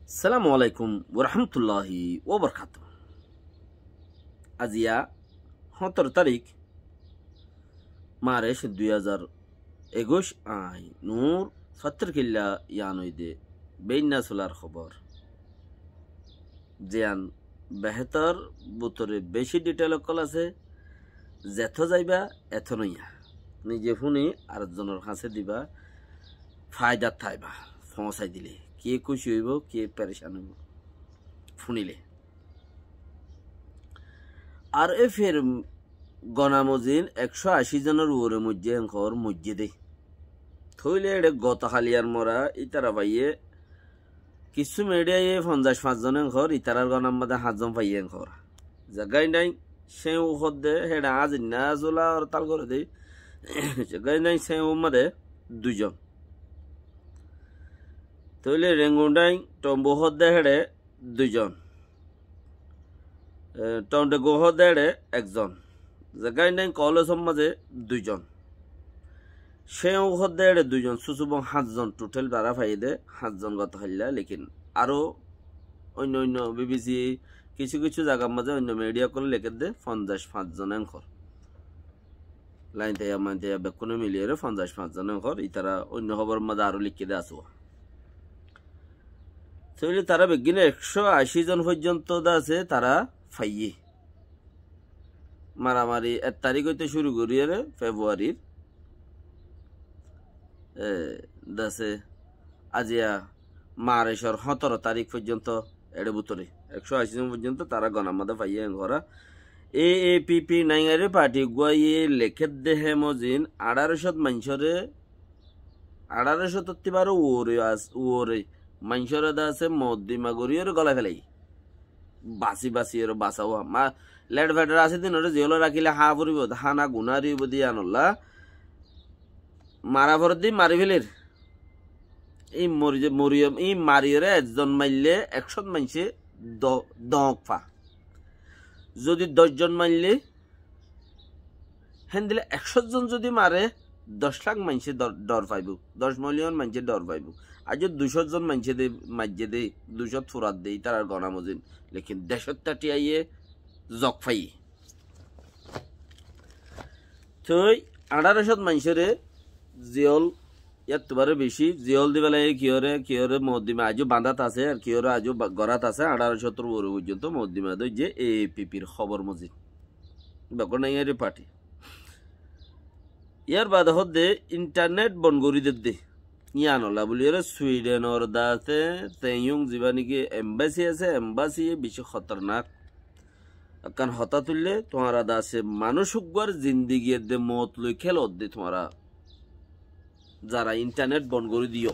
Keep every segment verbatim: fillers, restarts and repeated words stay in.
Assalamu alaikum warahmatulláhi wabarakátuhu. Aziya hóñtoro tarík, March dui házar ekuic, añí Nur Fattor Killa, yián óilde Beina Sular hóbor. Ziyán behétor bútore beci detail ókkol asé, zetó zaiba etó noya. Nize fúni ar zonor hañsé diba, faidát táiba, foóñsai dile. Kiyé kúci óibo, kiyé perecán óibo, fúnile. Ar e fer gonamozin ekcó ací zonor uore moijjé enkor moijjé dé. Tóile eçe goto haliyar mora ítara faiyé, kissú mediaye fonzaic fañs zon enkor, ítarar gonar mazé háñt zon faiyé enkor. Zegáin dain Céu hoódde héçe añzinna zula ortal goré dé. Zegáin dain Céu mazé dui zon. Tóile Rengun dain Tombu hoódde héçe dui zon. E, Tonde Gu hoódde héçe ek zon. Zegáin dain Kolesor mazé dui zon. Céu hoódde héçe dui zon, Susubong háñt zon, total tará faiyé dé háñt zon goto hailla, lekin aró oinno oinno B B C, kissú kissú zagar mazé oinno media ókkole lekér dé fonzaic fañs zon enkor. Lainteya mainteya bekkúne miliyóre fonzaic fañs zon enkor, ítara oinno hóboror mazé aró leikké dé asé. Tóile tará beggúne ekcó ací zon foijjonto dé asé tará faiyé. Maramari ek tarík óite cúru goríyore Februarir, e, dé asé aziya Marcor hóñtoro tarík foijjonto eçe bútore ekcó ací zon foijjonto tará gonar mazé faiyé enkora. A A P P naingari parti uggúaye lekér dé hé mozin añçáro cót maincóre, añçáro cót ottí baró uore as-, uore maincóre dé asé moddima goríyore golai felaiyé. Basi basi ore basa uwa. Ma, led fedor asé dinore ziyólo rakíle há foribó, hána guná ribó dé yíanolla. Mara foredde mari feler. Í mori, mori, í mariyore ekzon maille ekcót maincé do-, doñk fa. Zodi doczon maille, héndilla ekcót zon zodi mare, doc lak maincé dor, dor faibo, doc miliyon maincé dor faibo. Aijjó duicót zon maincé de, maijjé de, duicót furat de, ítarar gona mozin. Lekin decót táti aiyé zok faiyé. Toi añçáro cót maincóre ziyól, yáttu baré beci ziyól di felaiyé, kiyóre, kiyóre moddima aijjó bañdát asé, ar kiyóre aijjó ba-, gorát asé, añçáro cót uore foijjonto moddima dóijje A A P P r hóbor mozin. Beggún naingari parti. Yar bade hoódde intarnet bon gorí dedde. Yíanolla buliyóre Sweden or dase Teyung ziba niki embasi asé, embasi ye beci hótornak. Ekkán hotá tuille, tuáñra dase manúic uggwar zindigi edde moot loi kélodde tuáñra. Zara intarnet bon gorí diyó.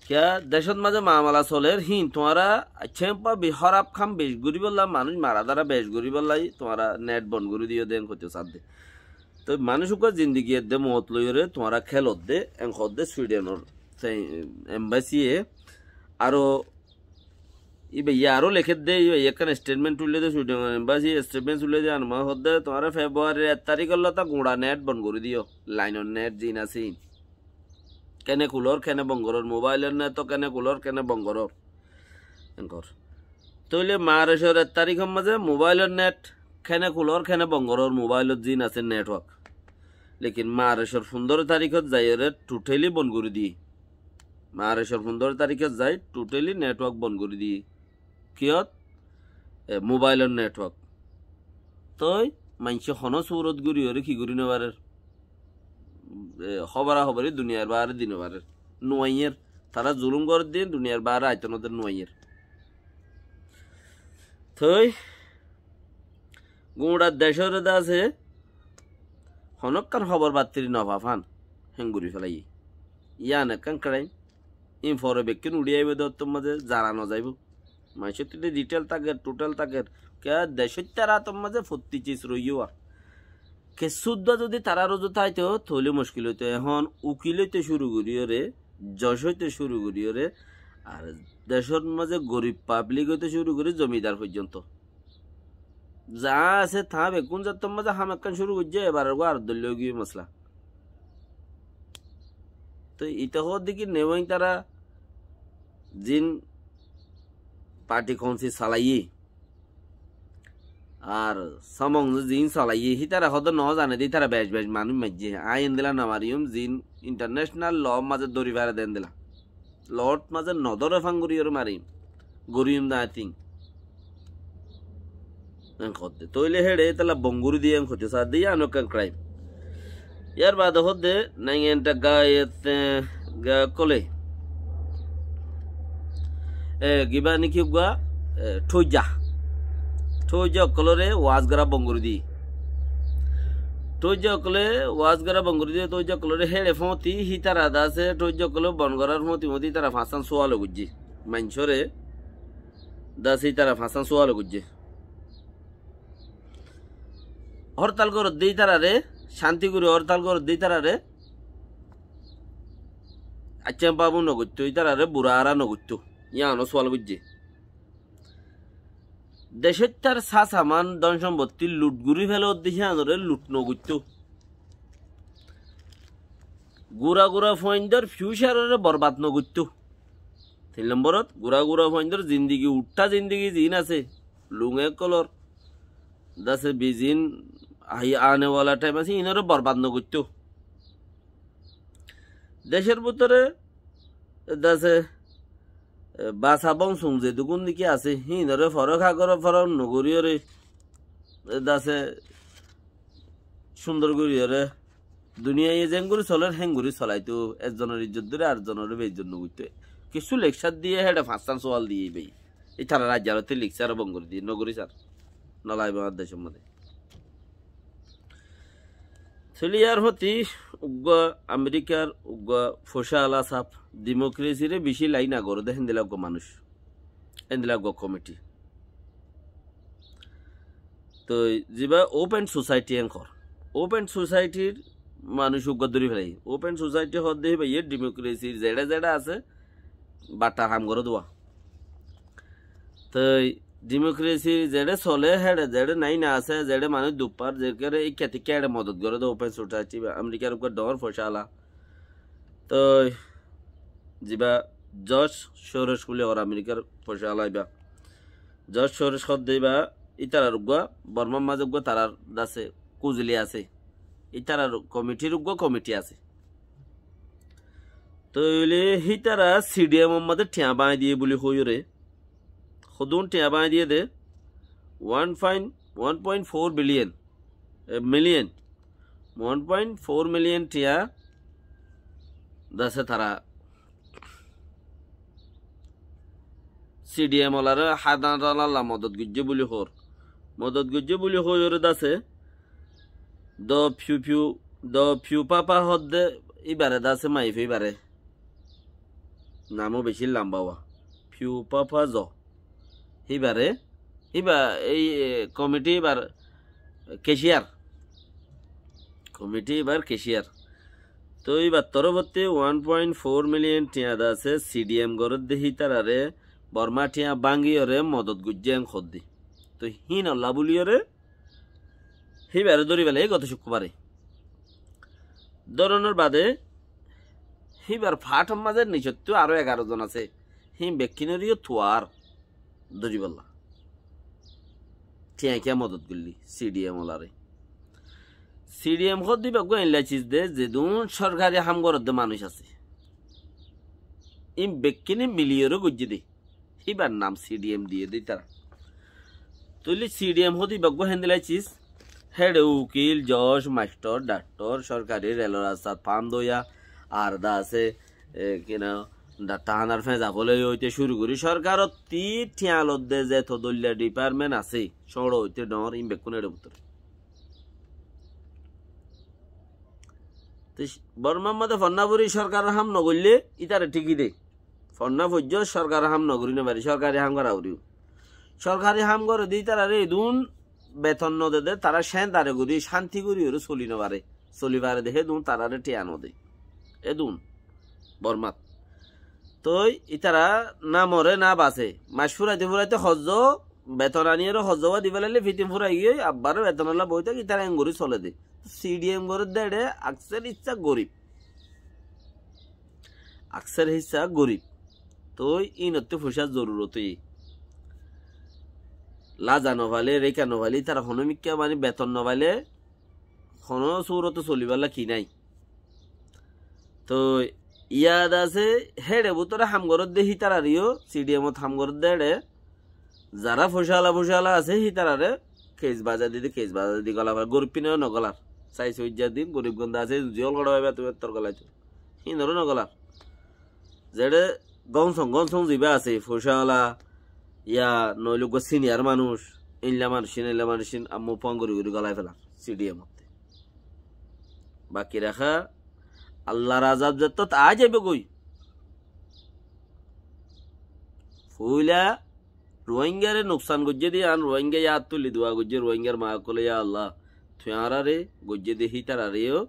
Kiyá decót mazé mamala soler híin tuáñra accá empa bi-, hóraf ham bec goríbolla, manúic mara dara bec goríbolla tuáñra net bon gorí diyó de en hoitó sadde. Toi manúic uggwar zindigi edde moot loiyóre tuáñra kélodde, en hoódde Sweden or se embasi ye. Aró íba ye aró lekédde, íba ye ekkán statement tuilléde, Sweden or embasi statement tuilléde, anuma hoódde tuáñra February ek tarík ollóta guñça net bon gorí diyó, lainor net ziín asé híin. Kene kulór, kene bon gorór, mobailor net ó kene kulór, kene bon gorór. Enkor. Tóile Marcor ek taríkor mazé mobailor net kene kulór, kene bon gorór, mobailot ziín asé network. Lekin Marcor fundóro taríkot zaiyóre totally bon gorí diyé. Marcor fundóro taríkot zai totally network bon gorí diyé. Kiyót? E, mobailor network. Toi maincé honó surot goríyore ki gorí nofarer? E, hóbora hóbori duniyar baáre di nofarer. Nuaiyér. Tará zulum gorédde duniyar baáre aitó noder nuaiyér. Toi guñça decóre dase honókkan hóbor battiri nofafán. Héngorí felaiyé. Yían ekkán crime. Ín fore bekkín uçí aibó de ottór mazé zana nozaibó. Maincóttu de detail táker, total táker. Kiyá decóittár átor mazé fottí sis roiyé. Kessú uddúa zodi tarár uzu táito, tóile muckil óito. Ehón ukil óite cúru goríyore, joc óite cúru goríyore, ar decór mazé gorib pablik óite cúru gorí zomidar foijjonto. Za asé taá bekkún zattór mazé ham ekkán cúru goijjé, ebar ar uggwá ar dóilla óigiyoi masala. Toi ite hoódde ki newain tará zin parti konsi salaiyé, ar samong zin salaiyé, hítara hoódde no zane de, ítara bec bec manúic maijjé. Aññí endilla no mariyum, zin international law mazé dóri fare de endilla. Law mazé no dóre fán gorí yóre mariyum. Goríyum de aññí thíng. En hoódde. Tóile héçe ítalla bon gorí diye en hoitó saá de, yían ekkán crime. Yar baade hoódde, naingan ta ga iyat, eh, ga ókkole. Eh, kiba niki uggúa, eh, thoijja. Thoijja ókkolore waaz gorá bon gorí diye. Thoijja ókkole waaz gorá bon gorí diye, thoijja ókkolore héçe fóñti, hítara de asé, thoijja ókkole bon gorár fóñti fóñti ítara fañsán suwal goijjé. Maincóre de asé ítara fañsán suwal goijjé. Hórtal goródde ítarare, cánti gorí hórtal goródde ítarare, accá babu no goittó, ítarare burara no goittó. Yíano suwal goijjé. Decóttar sá saman, dón sombottí lut gorí felódde híanoré lut no goittó. Gura gura fuaindór fiucaroré borbad no goittó. Tin lomborot, gura gura fuaindór zindigi, uththá zindigi ziín asé, lunge kolor, dase bizin, ahi anewala thaim asé, inoré borbad no goittó. Decór bútore, dase, e, basa bong sung zedukún niki asé, híinoré forok hagoró forok no goríyoré, e, dase, cúndor goríyoré, duniyaiye zeéngorí solér héngorí solaitó, ezzonor izzot dóri arzonor beizzot no goittó. Kissú lekcár diyé, héçe fañssán suwal diyé íbaye. Ítarar aijjar otté lekcár bon gorí diyé, no gorí sar. No laibo añár decór modé. Tóile yar foti uggúa Amerikar uggúa foicáala saf, dimokresiré bicí laik no goré dé héndilla uggúa manúic, héndilla uggúa komiti. Toi ziba open sosaiti en hoór, open sosaitir manúic uggúa dóri félaiye. Open sosaiti hoódde híbaye dimokresir zeçé zeçé asé, battar ham goré dé. Toi dimokresir zeçé solé, héçe zeçé nai no asé, zeçé manúic duk far, zeçé íkka tikka héçe modot goré dé open sosaiti ba Amerikar uggúa dhoóñr foicáala. Toi ziba Joj Sóros buli hoór Amerikar foicáala íba. Joj Sóros hoódde íba ítarar uggúa, Bormar mazé uggúa tarar dase kuzuli asé. Ítarar komitir uggúa komiti asé. Tóile hítara sidiyemor mazé thiañ báñgi diyé buli hoiyóre, hodún thiañ báñgi diyé dé, one point, one point four billion, e, million, one point four million thiañ dase tara sidiyem olaré hádanrallá modot goijjé buli hoór. Modot goijjé buli hoiyóre dase, do fiu fiu, do fiu papa hoódde íbaré dase maiyafua íbaré. Namó bicí lamba wa. Fiu papa zo. Híbaré, híba ei, e, komiti íbar keciyar. Komiti íbar keciyar. Toi íbar torofottí one point four million thiañ dase sidiyem gorédde hítararé Borma thiañ báñgiyoré modot goijjé en hoódde. Toi híinolla buliyóre híbaré dóri félaiye goto cukkubare. Dóronor bade híbar faátor mazé nicottú aró egaro zon asé. Híin bekkúnoré yó tuar dóribolla. Thiañ kiyá modot goillí, sidiyem olaré. Sidiyem hoódde íba uggúa eilla ciz dé, zedún sorkari ham goródde manúic asé. Íin bekkúne miliyoré goijjé dé. Híbar nam sidiyem diyé dé ítara. Tóile sidiyem hoódde íba uggúa héndilla ciz, héçe ukil, joj, mastor, dhaktor, sorkari relor rastat fan doiya, ar dase, e, kina, dhaktor hánar feñza fole óite cúru gorí sorkarottí thiañ lodde zeto dóilla dipartment asé, cóñço óite dhoóñr, íin bekkún héçe bútore. Te Bormar mazé fonná fori sorkaror ham no goillé, ítare thíki dé. Fonná foijjó sorkaror ham no gorí no fari, sorkari ham gorá foribó. Sorkari ham goré dé ítararé edún beton no de dé, tará céndare gorí, cánti gorí óre soli no fare. Soli fare dé hédun tararé thiañ no de. Edun Bormat. Toi ítara namoré no basé. Mac furaite furaite hozzó, beton aniyóre hozzó wa di felailé fitin furai giyói, abbar betonolla boi táke, ítara engorí sole dé. Sidiyem gorédde éçe akser hissá gorib. Akser hissá gorib. Toi ínottú foicár zorurot óiye. Laza nofaile, reká nofaile, ítara honó mikká mani beton nofaile, honó surote solibálla ki nái. Toi yad asé, héçe bútore ham gorédde hítarareyó, sidiyamot ham gorédde héçe, zará foicála foicála asé hítarare kes bazai dide, kes bazai dide gola fare, gorib fíne nogolar. Sai soijja din, gorib gonda asé, ziyól goçá faiba tumi tor golaito. Hínoré nogolar. Zeçé gónsong gónsong zibá asé, foicála, ya noóile uggúa siniyar manúic, éilla manúic ín, éilla manúic ín, ammú fuán gorí gorí golai felar, sidiyamot. Baki raká, Allar azab zettót aái zaibói goi. Foila Ruáingare nuksan goijjé dé, yián Ruáinga yád tuli dua goijjé, Ruáingar maa ókkole, ya Allah, tui añáráre goijjé dé hítarareyó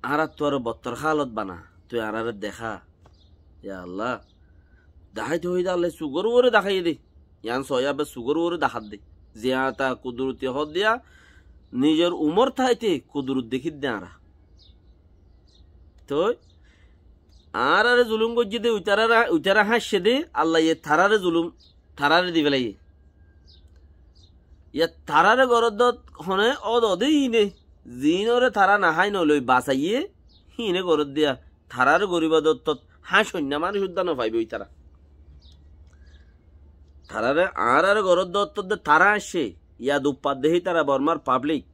añáráttu aró bottor hálot bana, tui añáráre deká. Ya Allah, daháito hoiyé dé Allaye sugór uore daháiye dé. Yián soóiya be sugór uore dahádde. Ziyán ta kuduroti hoóddiya, nizor umór táite kudurot dekídde añára. Toi, añáráre zulum goijjé dé, uitará, uitará háñiccé dé, Allaye taráre zulum, taráre di félaiye. Yá taráre goródde ot hone ódode híine, ziínoré tará nahái noloi basaiyé, híine goróddiya, taráre goríba dottót háñc oinná manúic uddá nofaibói tará. Taráre, añáráre goródde ottót de tará háñiccé, yá duppat de hítara Bormar pablik.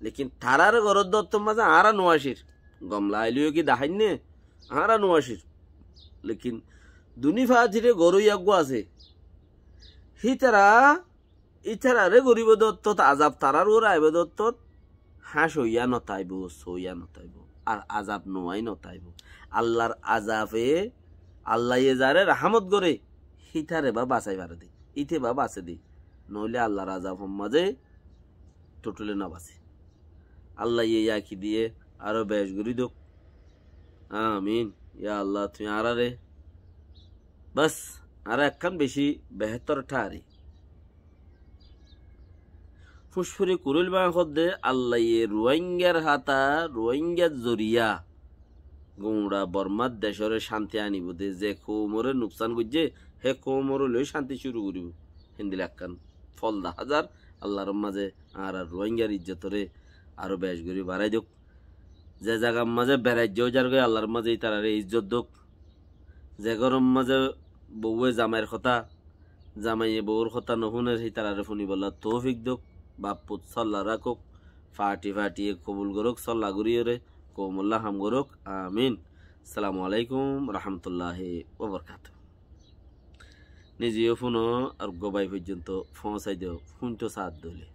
Lekin taráre goródde ottót mazé añára nuácir. Gom laáiloiyó ki daháinne, añára nuácir. Lekin duní fatiré goró yá eggúa asé. Hítara, ítararé goríba dottót, azab tarár uore aibá dottót, háñc oiyá notáibou, soóiya notáibou, ar azab nuái notáibou. Allar azabe, Allaye zaré rahámot goré, hítare ba basai fare dé, íte ba basé dé. Noóile Allar azafor mazé tuthule nobasé. Allaye yá ki diyé, aró bec gorí douk. Amin. Ya Allah, tui añáráre bas, añára ekkán beci behétor thári. Fúcfuri kuróil báña hoódde, Allaye Ruáingar háta, Ruáingar zoriya, guñça Bormár decóre cánti anibóu dé, ze koumoré nuksan goijjé, hé koumoré loi cánti cúru goríbou. Héndilla ekkán fol daházar, Allar mazé añárar Ruáingar ijjotoré aró bec gorí barái douk. Ze zagar mazé beraijja óizargói, Allar mazé ítararé ijjot douk. Ze góror mazé bouwe zamair hotá, zamaiye bouwor hotá nofúner, hítararé fúnibolla toufik douk. Baf fut sólla rakók, fati fatiye kobul gorók, sólla goríyoré koumolla ham gorók. Amin. Assalamu alaikum warahmatulláhi wabarkátu. Nize yó fúno ar uggúa bái foijjonto foóñsai do, fúinto saádde óile.